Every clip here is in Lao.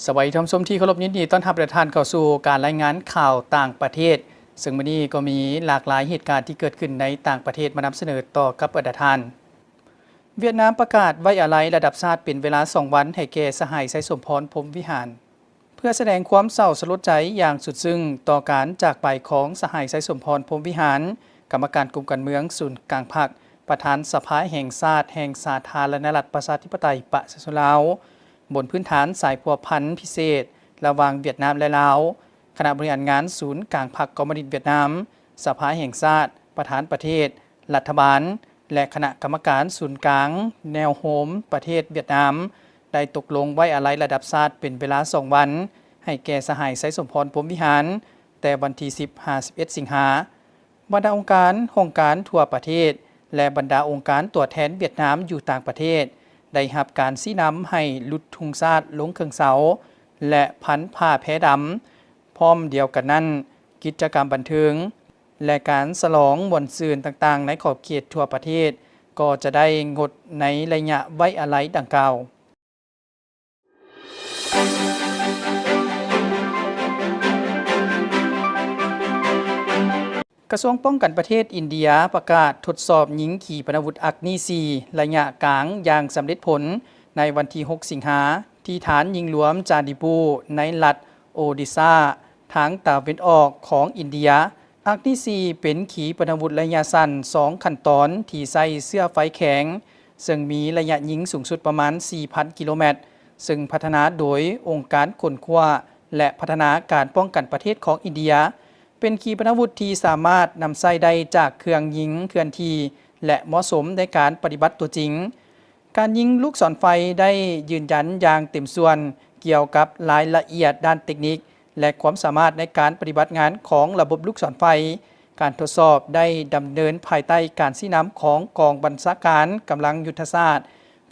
ສະບາຍດີທ່ານຜູ້ຊົມທີ່ເຄົາລົບ, ຍິນດີຕ້ອນຮັບທ່ານເຂົ້າສູ່ການລາຍງານຂ່າວຕ່າງປະເທດ, ເຊິ່ງມື້ນີ້ກໍມີຫຼາກຫຼາຍເຫດການທີ່ເກີດຂຶ້ນໃນຕ່າງປະເທດມານຳສະເໜີຕໍ່ກັບບັນດາທ່ານ. ຫວຽດນາມປະກາດໄວ້ອາໄລລະດັບຊາດເປັນເວລາສອງວັນໃຫ້ແກ່ສະຫາຍ ໄຊສົມພອນ ພົມວິຫານ. ເພື່ອສະແດງຄວາມເສົ້າສະຫຼົດໃຈຢ່າງສຸດຊຶ້ງຕໍ່ການຈາກໄປຂອງສະຫາຍ ໄຊສົມພອນ ພົມວິຫານ, ກຳມະການກົມການເມືອງສູນກາງພັກ, ປະທານສະພາແຫ່ງຊາດແຫ່ງສາທາລະນະລັດປະຊາທິປະໄຕປະຊາຊົນລາວ, ບົນພື້ນຖານສາຍພົວພັນພິເສດລະຫວ່າງຫວຽດນາມ ແລະ ລາວ, ຄະນະບໍລິຫານງານສູນກາງພັກຄອມມູນິດຫວຽດນາມ, ສະພາແຫ່ງຊາດ, ປະທານປະເທດ, ລັດຖະບານ ແລະ ຄະນະກຳມະການສູນກາງແນວໂຮມປະເທດຫວຽດນາມ ໄດ້ຕົກລົງໄວ້ອາໄລລະດັບຊາດເປັນເວລາສອງວັນ ໃຫ້ແກ່ສະຫາຍ ໄຊສົມພອນ ພົມວິຫານ ແຕ່ວັນທີສິບຫາສິບເອັດສິງຫາ. ບັນດາອົງການ, ຫ້ອງການທົ່ວປະເທດ ແລະ ບັນດາອົງການຕົວແທນຫວຽດນາມຢູ່ຕ່າງປະເທດ ໄດ້ຮັບການຊີ້ນຳໃຫ້ຫຼຸດທຸງຊາດລົງເຄິ່ງເສົາ ແລະ ພັນຜ້າແພດຳ. ພ້ອມດຽວກັນນັ້ນ, ກິດຈະກຳບັນເທີງ ແລະ ການສະຫຼອງມ່ວນຊື່ນຕ່າງໆໃນຂອບເຂດທົ່ວປະເທດ ກໍຈະໄດ້ງົດໃນໄລຍະໄວ້ອາໄລດັ່ງກ່າວ. ກະຊວງປ້ອງກັນປະເທດອິນເດຍປະກາດທົດສອບຍິງຂີປະນາວຸດອັກນີສີ່ ໄລຍະກາງຢ່າງສຳເລັດຜົນໃນວັນທີຫົກສິງຫາ ທີ່ຖານຍິງຫຼວມຈາດີບູ ໃນລັດໂອດິຊາ ທາງຕາເວັນອອກຂອງອິນເດຍ. ອັກນີສີ່ເປັນຂີປະນາວຸດໄລຍະສັ້ນສອງຂັ້ນຕອນທີ່ໃຊ້ເຊື້ອໄຟແຂງ, ເຊິ່ງມີໄລຍະຍິງສູງສຸດປະມານສີ່ພັນກິໂລແມັດ, ເຊິ່ງພັດທະນາໂດຍອົງການຄົ້ນຄວ້າ ແລະ ພັດທະນາການປ້ອງກັນປະເທດຂອງອິນເດຍ. ເປັນຂີປະນາວຸດທີ່ສາມາດນຳໃຊ້ໄດ້ຈາກເຄື່ອງຍິງເຄື່ອນທີ່ ແລະ ເໝາະສົມໃນການປະຕິບັດຕົວຈິງ. ການຍິງລູກສອນໄຟໄດ້ຢືນຢັນຢ່າງເຕັມສ່ວນກ່ຽວກັບລາຍລະອຽດດ້ານເຕັກນິກ ແລະ ຄວາມສາມາດໃນການປະຕິບັດງານຂອງລະບົບລູກສອນໄຟ. ການທົດສອບໄດ້ດຳເນີນພາຍໃຕ້ການຊີ້ນຳຂອງກອງບັນຊາການກຳລັງຍຸດທະສາດ,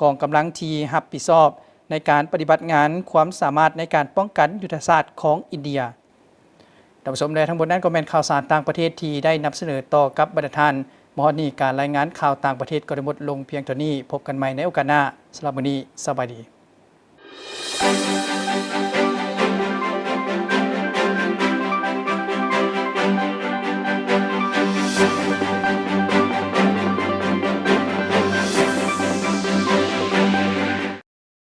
ກອງກຳລັງທີ່ຮັບຜິດຊອບໃນການປະຕິບັດງານຄວາມສາມາດໃນການປ້ອງກັນຍຸດທະສາດຂອງອິນເດຍ. ທ່ານຜູ້ຊົມ ແລະ ທັງໝົດນັ້ນກໍແມ່ນຂ່າວສານຕ່າງປະເທດທີ່ໄດ້ນຳສະເໜີຕໍ່ກັບບັນດາທ່ານ. ມາຮອດນີ້ ການລາຍງານຂ່າວຕ່າງປະເທດກໍໄດ້ໝົດລົງພຽງເທົ່ານີ້. ພົບກັນໃໝ່ໃນໂອກາດໜ້າ. ສຳລັບມື້ນີ້ ສະບາຍດີ.